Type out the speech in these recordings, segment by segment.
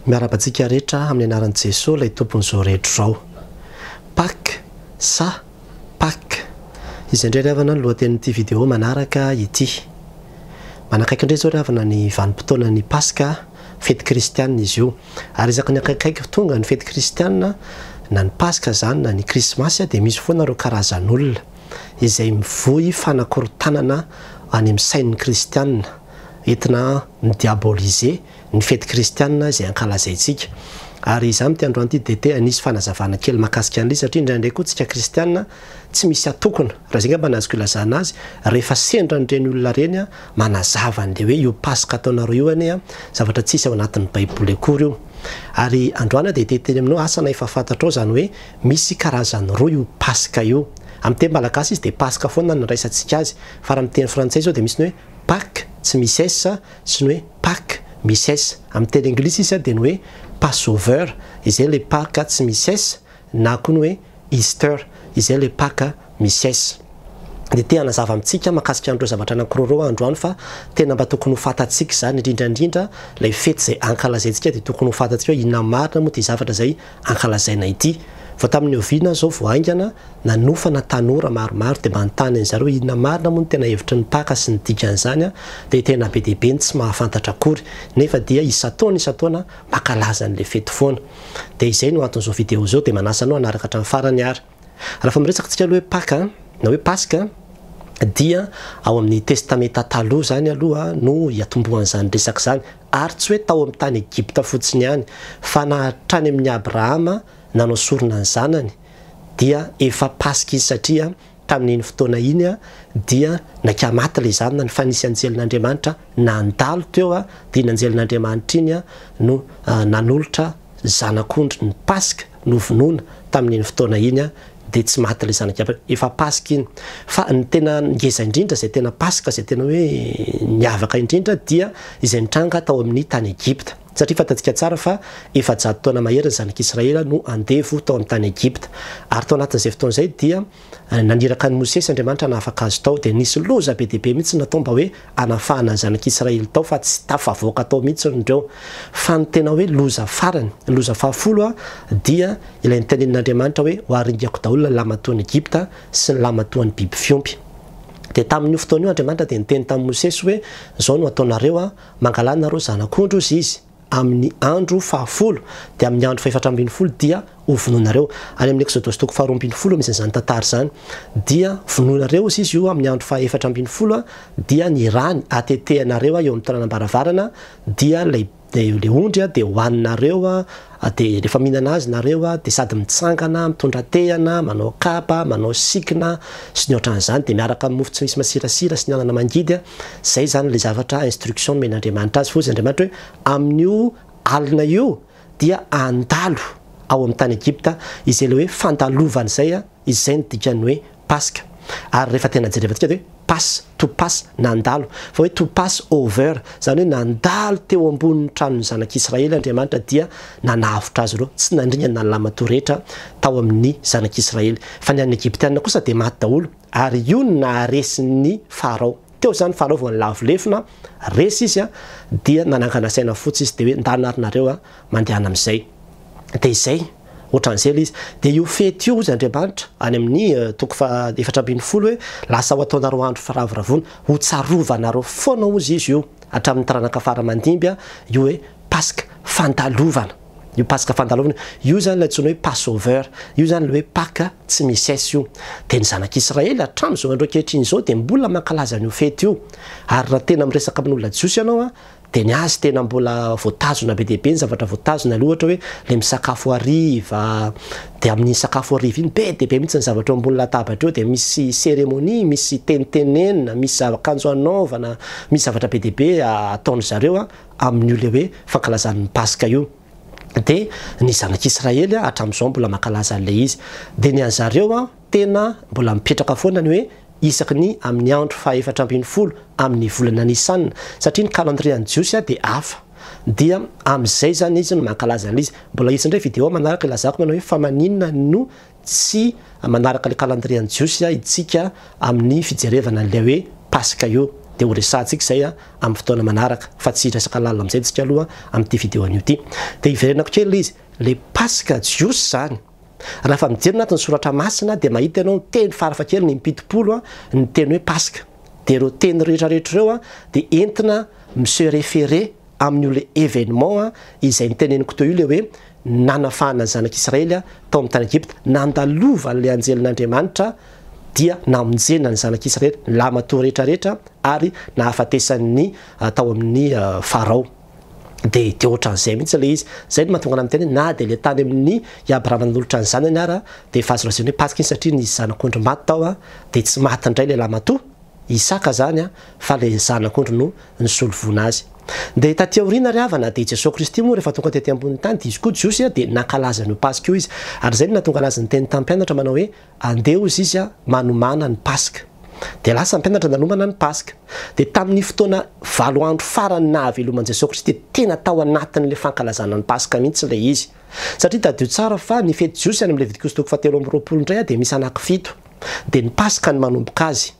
Miarahaba antsika rehetra amin'ny anaran'i Jesoa ilay Tompon'izao rehetra izao. Pâques sa Pâques? Izay indray ry havana ny lohatenin'ity vidéo manaraka ity. Manakaiky indray izao ry havana ny vanim-potoanan'ny Paska, fety kristianina izy io. Ary isaky ny akaikaiky tonga ny fety kristianina, na ny Paska izany na ny Krismasy dia misy foana ireo karazan'olona izay mivoy fanakorontanana any amin'ny sain'ny kristianina, entina mi-diaboliser ny fety kristianina izay ankalazaintsika. Ary izaho amin'ity androany ity dia te hanisy fanazavana kely mahakasika an'ilay izy satria indraindray koa tsika kristianina tsy misy atokona, raha izay angamba no azoko ilazana azy, rehefa sendra an'ireny olona ireny manazava an'ilay hoe io paska ataonareo io anie zavatra tsisy ao anatin'ny baiboly akory io. Ary androany aho dia te hiteny aminao, asa na efa fantatrao izany hoe misy karazany roa io paska io. Amin'ny teny malagasy izy dia paska foana no andraisantsika azy, fa raha amin'ny teny frantsay izao dia misy ny hoe Pâques tsy misy s sy ny hoe Pâques misy s. Amin'ny teny anglisy izy dia ny hoe Passover, izay ilay Pâques tsy misy s, na koa ny hoe Easter, izay ilay Pâques misy s. Dia te hanazava amintsika mahakasika an'ireo zavatra anankiroa ireo aho androany fa tena mba tokony ho fantatsika izany, indrindra indrindra ilay fety izay ankalazaintsika dia tokony ho fantatsika hoe inona marina moa ity zavatra izay ankalazaina ity. Vao tamin'ny oviana aho izao vao haingana nanofana tanora maromaro dia mba nitany an'izareo hoe inona marina moa no tena hevitry ny Paka sy ny dikan'izany dia tena be dia be ny tsy mahafantatra akory nefa dia isan-taona isan-taona mankalaza an'ilay fety foana. Dia izay no anton'izao video izao dia manasa anao hanaraka hatramin'ny farany ary. Raha fa miresaka tsika aloha hoe Paka na hoe Paska dia ao amin'ny Testamenta Taloha izany aloha no hiatombohan'izany resaka izany ary tsy hoe tao amin'ny tany Egypta fotsiny ihany fa na hatrany amin'i Abrahama nanao sorona ny zanany dia efa Paska izy satria tamin'iny fotoana iny dia naika maty ilay zanany fa nisy anjelin'Andriamanitra nandalo teo dia iny anjelin'Andriamanitra iny no nanolotra zanak'ondry ny Paska novonoina tamin'iny fotoana iny dia tsy maty ilay zanak'i Abrahama, efa Paska iny. Fa ny tena ngeza indrindra, izay tena Paska, izay tena hoe niavaka indrindra dia izay nitranga tao amin'ny tany Egypta. Satria fantatsika tsara fa 400 taona mahery ny zanak'Israely no andevo tao amin'ny tany Egypta. Ary tao anatin'izay fotoana izay dia naniraka an'i Mosesy Andriamanitra hanafaka azy tao. Dia nisy loza be dia be mihitsy natao mba hoe hanafahana ny zanak'Israely tao fa tsy tafavoaka tao mihitsy ireo. Fa ny tena hoe loza farany, ny loza fahafolo dia ilay nitenenin'Andriamanitra hoe ho aringako daholo ny lamatoan'i Egypta sy ny lamatoan'ny biby fiompy. Dia tamin'io fotoana io Andriamanitra dia niteny tamin'i Mosesy hoe izao no ataonareo, Mangalà nareo zanak'ondry hozy izy amin'ny andro fahafolo, dia amin'ny andro fahefatra ambinifolo dia ho vonoinareo. Any amin'ny Eksodosy toko faharoa ambinifolo misy an'izany tantara izany. Dia vonoinareo hozy izy io amin'ny andro fahefatra ambinifolo, dia ny rany atetehanareo eo amin'ny toranam-baravarana, dia ilay ilay ondry dia hohaninareo, dia rehefa mihinana azy nareo dia sady mitsangana, mitondra tehana, manao kapa, manao sikina sy ny ohatran'izany, dia miaraka amin'ny mofo tsy misy masirasira sy ny anana mangidy, izay izany ilay zavatra instruction nomen'Andriamanitra azy, fa hozy Andriamanitra hoe amin'io alina io dia handalo ao amin'ny tany Egypta izay ilay hoe fandalovana izay, izay no dikan'ny hoe Paska. Ary rehefa tena jerevantsika dia hoe pass, to pass, nandalo. Fa hoe to pass over, izany hoe nandalo teo ambonin'ny tranon'ny zanak'Israely Andriamanitra dia nanavotra azy ireo, tsy nandringana ny lamatoa rehetra tao amin'ny zanak'Israely. Fa ny an'ny Egyptiana kosa dia maty daholo, ary io no naharesy ny Farao. Teo izany Farao vao nilavo lefona, resy izy, dia nanangana saina fotsy izy, dia hoe ndana ary nareo mandehana amin'izay. Dia izay, ohatran'izay ilay izy. Dia io fety io hozy Andriamanitra, any amin'ny toko faha 14 hoe, lasa ho ataonareo andro firavoravoana, ho tsarovanareo foana hozy izy io, hatramin'ny taranaka fara aman-dimby, io hoe Paska fandalovana. Io Paska fandalovana io, io izany ilay antsoina hoe Passover, io izany ilay hoe Paka tsy misy S io. Dia ny zanak'Israely hatramin'izao andro ankehitriny izao dia mbola mankalaza an'io fety io. Ary raha tena miresaka amin'olona jiosy ianao an, Dia ny azy tena mbola voatazona be dia be ny zavatra voatazona aloha ohatra hoe ilay misakafo hariva dia amin'iny sakafo hariva iny be dia be mihitsy ny zavatra eo ambony latabatra eo dia misy cérémonie, misy tenitenenina, misy zava-kanjo anaovana, misy zavatra be dia be ataon-dry zareo amin'io ilay hoe fankalazana ny Paska io. Dia ny zanak'Israely hatramin'izao mbola mankalaza an'ilay izy. Dia ny an'zareo tena mbola mipetraka foana ny hoe isaky ny amin'ny andro faha 14 amin'ny volana Nisan, satria ny calendrier an'ny Jiosy dia hafa, dia amin'izay izany izy no mankalaza an'izy. Mbola hisy indray video manaraka ilazako manao hoe fa maninona no tsy manaraka ilay calendrier an'ny Jiosy itsika amin'ny fijerevana an'ilay hoe Paska io. Dia ho resahantsika izay amin'ny fotoana manaraka fa tsy hiresaka lalina amin'izay tsika aloha amin'ity video anio ity. Dia hiverenako kely ilay izy, ilay Paska jiosy izany. Raha efa mijery anatin'ny soratra masina dia mahita ianao ny teny farafahakeliny impitopolo ny teny hoe Paska. Dia ireo teny rehetra rehetra ireo dia entina mi-se référer amin'io ilay événement izay noteneniko teo io ilay hoe nanafahana ny zanak'Israely tao amin'ny tany Egypta, nandalovan'ilay anjelin'Andriamanitra dia namonjena ny zanak'Israely, ny lahimatoa rehetra rehetra ary nahafatesan'ny tao amin'ny Farao. Dia dia ohatran'izay mihitsy ilay izy. Izay no mahatonga anah miteny hoe na dia ilay tany amin'ny i Abrahama nanolotra ny zanany ara dia efa azo lazaina hoe Paska iny satria nisy zanak'ondry maty tao dia tsy maty indray ilay lahimatoa. Isaka izany fa ilay Zanak'ondry no nisolo voina azy. Dia taty aoriana ry havana dia i Jesoa Kristy moa rehefa tonga tety ambonin'ny tany dia izy koa Jiosy dia nankalaza an'io Paska io izy. Ary izay no nahatonga anazy niteny tamin'ny mpianatra manao hoe andeha hozy izy manomàna ny Paska. Dia lasa ny mpianatra nanomana ny Paska. Dia tamin'ny fotoana valo andro farany nahaveloman'i Jesoa Kristy dia tena tao anatin'ilay fankalazana ny Paska mihitsy ilay izy. Satria tadidio tsara fa ny fety Jiosy any amin'ny Levitikosy toko fahatelo 23 indray dia misy anankifito. Dia ny Paska no manomboka azy.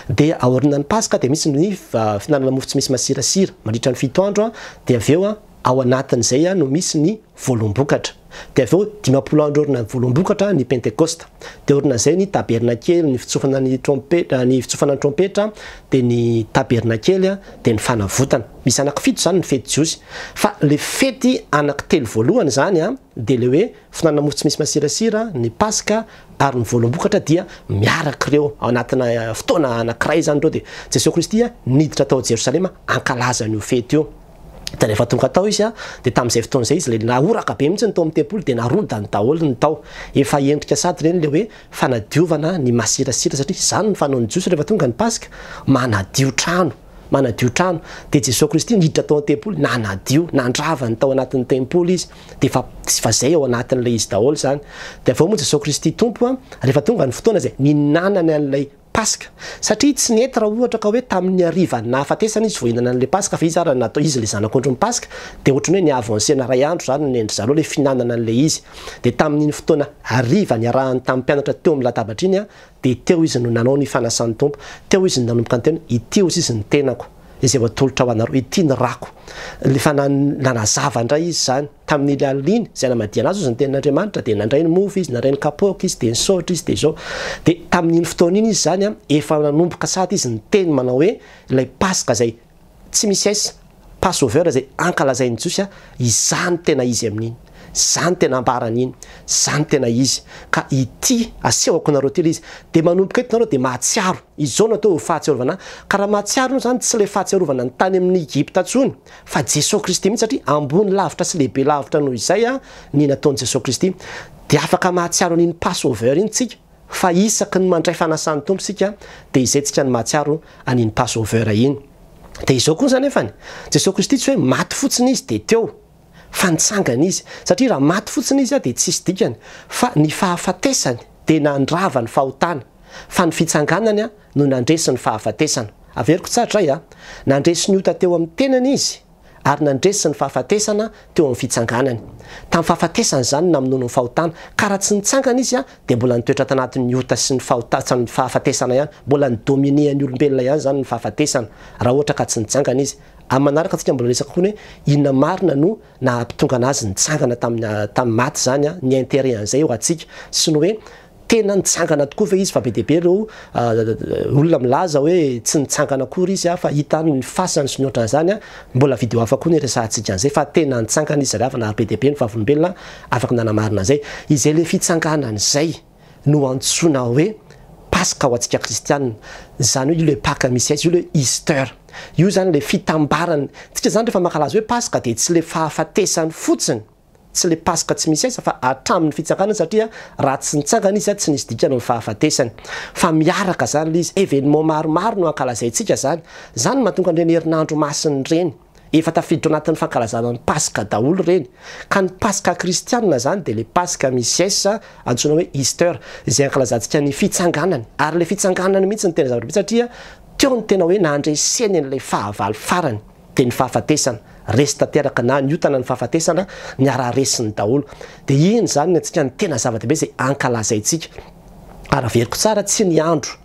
Dia aorianan'ny Paska dia misy ny fihinanana mofo tsy misy masirasira mandritra ny fito andro, dia avy eo ao anatin'izay no misy ny voaloham-bokatra. Dia avy eo 50 andro aorianan'ny voaloham-bokatra ny Pentekosta. Dia aorianan'izay ny tabernakely, ny fitsofana ny trompetra, ny fitsofana ny trompetra, dia ny tabernakely, dia ny fanavotana. Misy anankifito izany ny fety jiosy. Fa ilay fety anankitelo voalohany izany dia ilay hoe fihinanana mofo tsy misy masirasira, ny Paska, ary ny voaloham-bokatra dia miaraka ireo ao anatina fotoana anankiray izany ireo dia Jesoa Kristy niditra tao Jerosalema hankalaza an'io fety io. Dia rehefa tonga tao izy dia tamin'izay fotoana izay izy ilay nahoraka be mihitsy ny tao amin'ny tempoly dia narodany daholo ny tao. Efa endrika sady ireny ilay hoe fanadiovana ny masirasira satria izany no fanaon'ny Jiosy rehefa tonga ny Paska, manadio trano. Manadio trano. Dia Jesoa Kristy niditra tao an-tempoly nanadio, nandrava ny tao anatin'ny tempoly izy. Dia efa efa izay ao anatin'ilay izy daholo izany. Dia avy eo moa Jesoa Kristy Tompo an, rehefa tonga ny fotoana izay nihinanany an'ilay Paska. Satria tsy nety raha ohatra ka hoe tamin'ny harivan'ny nahafatesana izy vao hihinana an'ilay Paska fa izy ary natao izy ilay zanak'ondrin'ny Paska dia ohatran'ny hoe ni-avancer-na iray andro izany ny an-dry zareo ilay fihinanana an'ilay izy. Dia tamin'iny fotoana hariva niarahany tamin'ny mpianatra teo amin'ny latabatra iny an, dia teo izy no nanao ny fanasan'ny Tompo, teo izy no nanomboka niteny hoe, Ity hozy izy ny tenako, izay ho atolotra ho anareo, ity ny rako. Efa nanazava indray izy izany, tamin'ily alina iny, izay namadihana azy hozy ny tenin'Andriamanitra, dia nandray ny mofo izy, nandray ny kapoaka izy, dia nisaotra izy, dia izao. Dia tamin'iny fotoana iny izy izany, efa nanomboka sady izy niteny manao hoe, ilay Paska izay Tsy misy S, Passover izay ankalazain'ny Jiosy a, izany tena izy amin'iny, izany tena ambarany iny, izany tena izy. Ka ity asehoko anareo ity ilay izy. Dia manomboka eto nareo dia mahatsiaro. Izao no atao ho fahatsiarovana ahy. Ka raha mahatsiaro anao izany tsy ilay fahatsiarovana ny tany amin'ny Egypta intsony fa Jesoa Kristy mihitsy satria ambony lavitra sy lehibe lavitra noho izay ny nataon'i Jesoa Kristy. Dia afaka mahatsiaro an'iny Passover iny tsika. Fa isaky ny mandray fanasan'ny Tompo isika dia izay tsika no mahatsiaro an'iny Passover iny. Dia izao kosa anefany, Jesoa Kristy tsy hoe maty fotsiny Izy dia teo, fa nitsangana Izy. Satria raha maty fotsiny Izy dia tsisy dikany, fa ny fahafatesany dia nandrava ny fahotana, fa ny fitsanganany no nandresy ny fahafatesana. Averiko tsara indray a! Nandresy ny ota teo amin'ny tenany Izy. ary nandresy ny fahafatesana teo amin'ny fitsanganany. Tamin'ny fahafatesany izany no namonoany ny fahotana, ka raha tsy nitsangana izy dia mbola nitoetra tanatin'ny ota sy ny fahotana, ny fahafatesana ihany, mbola ni-dominer ny olombelona ihany izany ny fahafatesana, raha ohatra ka tsy nitsangana izy. Amin'ny manaraka tsika mbola hiresaka koa ny hoe inona marina no nahatonga anazy nitsangana tamin'ny tamin'ny maty izany, ny intérêt an'izay ho antsika, sy ny hoe Tena nitsangana tokoa ve izy fa be dia be ireo olona milaza hoe tsy nitsangana akory izy fa hita any ny fasany sy ny ohatran'izany, mbola video hafa koa no iresahantsika an'izay fa tena nitsangana izy ry havana ary be dia be ny vavolombelona afaka nanamarina an'izay. Izay ilay fitsanganana izay no antsoina hoe Paska ho antsika kristianina, izany hoe io ilay Paka misy aiza, io ilay Easter, io izany ilay fitambarana, tsika izany rehefa mankalaza hoe Paska dia tsy ilay fahafatesany fotsiny, Tsy le paska tsy misy aiza fa hatramin'ny fitsanganany satria raha tsy nitsangana izy tsy nisy dikany ny fahafatesany. Fa miaraka zany le izy, événement maromaro no ankalazaintsika zany. Zany no mahatonga an'ireny herinandro masina ireny. Efa tafiditra ao anatin'ny fankalazana ny paska daholo ireny. Ka ny paska kristianina zany dia le paska misy S antsoina hoe Easter izay ankalazantsika ny fitsanganany. Ary le fitsanganany mihitsy no tena zava-dehibe satria teo no tena hoe nandreseny an'ilay fahavalo farany. dia ny fahafatesana, resy tanteraka na ny ota na ny fahafatesana niara-resiny daholo. Dia iny izany ny antsika ny tena zava-dehibe izay ankalazaintsika. Ary averiko tsara, tsy ny andro,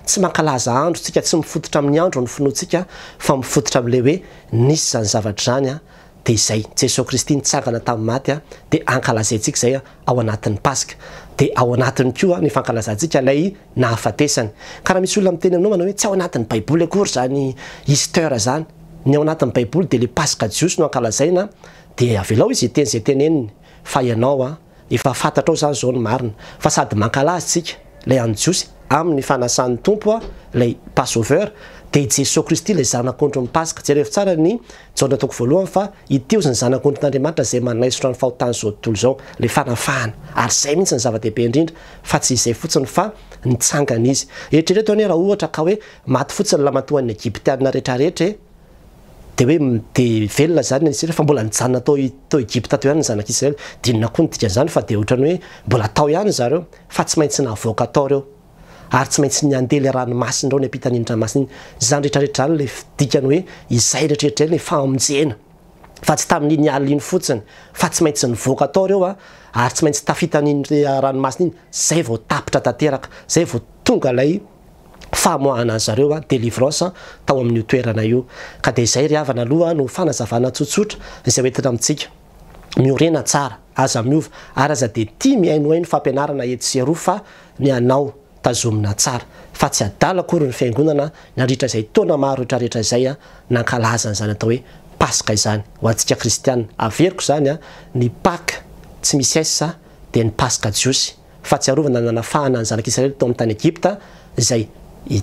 Tsy mankalaza andro tsika, tsy mifototra amin'ny andro ny finoantsika fa mifototra amin'ilay hoe nisy izany zavatra izany dia izay, Jesoa Kristy nitsangana tamin'ny maty dia ankalazaintsika izay ao anatin'ny Paska. Dia ao anatiny koa ny fankalazantsika ilay nahafatesany. Ka raha misy olona miteny aminao manao hoe tsy ao anatin'ny Baiboly akory izany Easter izany, ny ao anatin'ny Baiboly dia ilay Paska Jiosy no ankalazaina, dia avelao izy hiteny izay teneniny fa ianao efa fantatrao izany izao ny marina fa sady mankalaza isika ilay an'ny Jiosy amin'ny fanasan'ny Tompo ilay Passover dia i Jesoa Kristy ilay Zanak'ondrin'ny Paska. Jerevo tsara ny Jaona toko voalohany fa ity ozy ny Zanak'ondrin'Andriamanitra izay manaisotra ny fahotan'izao tontolo izao, ilay fanafahana. Ary izay mihitsy ny zava-dehibe indrindra fa tsy izay fotsiny fa nitsangana Izy. Eritrereto anie raha ohatra ka hoe maty fotsiny ny lamatoan'ny Egyptiana rehetrarehetra e! Dia hoe dia velona izany ny Israely fa mbola nijanona tao tao Egypta tao ihany ny zanak'Israely. Dia inona koa ny dikan'izany fa dia ohatran'ny hoe mbola tao ihany zareo fa tsy maintsy navoaka tao ireo. Ary tsy maintsy niandeha ilay ranomasina ireo niampita an'iny ranomasina iny. Izany rehetrarehetra izany ilay dikany hoe izay rehetrarehetra izay ilay famonjena. Fa tsy tamin'iny alina iny fotsiny fa tsy maintsy nivoaka tao ireo ary tsy maintsy tafita an'iny ranomasina iny izay vao tapitra tanteraka, izay vao tonga ilay famoahana an zareo, délivrance, tao amin'io toerana io. Ka dia izay ry havana aloha no fanazavana tsotsotra izay ho entina amintsika. Miorena tsara, aza miova, ary aza dia tia mihainohaino fampianarana etsy sy eroa fa ny anao tazomina tsara. Fa tsy adala akory ny fiangonana nandritra izay taona maro retraretra izay nankalaza an'izany atao hoe Paska izany. Ho antsika kristiana, averiko izany, ny Paka tsy misy S dia ny Paska jiosy. Fahatsiarovana ny nanafahana ny zanak'Israely tao amin'ny tany Egypta, izay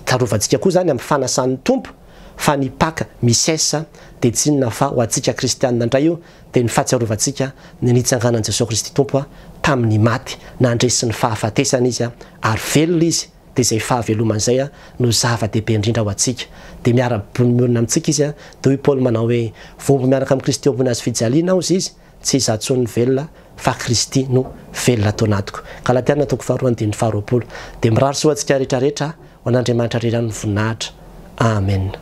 tarovantsika koa izany amin'ny fanasan'ny Tompo, fa ny Paka misy S dia tsy inona fa ho antsika kristianina indray io, dia ny fahatsiarovantsika ny nitsanganan'i Jesoa Kristy Tompo tamin'ny maty, nandresy ny fahafatesana Izy ary velona Izy, dia izay fahavelomana izay no zava-dehibe indrindra ho antsika. Dia miara-mionona amintsika Izy, dia hoy Paoly manao hoe, Voahombo miaraka amin'i Kristy eo ambony hazo fijaliana aho, hozy Izy, Tsy izaho intsony no velona fa Kristy no velona ato anatiko. Galatiana toko faharoa andininy faharoapolo. Dia mirary soa antsika rehetra rehetra ho an'Andriamanitra irery ihany ny voninahitra. Amen.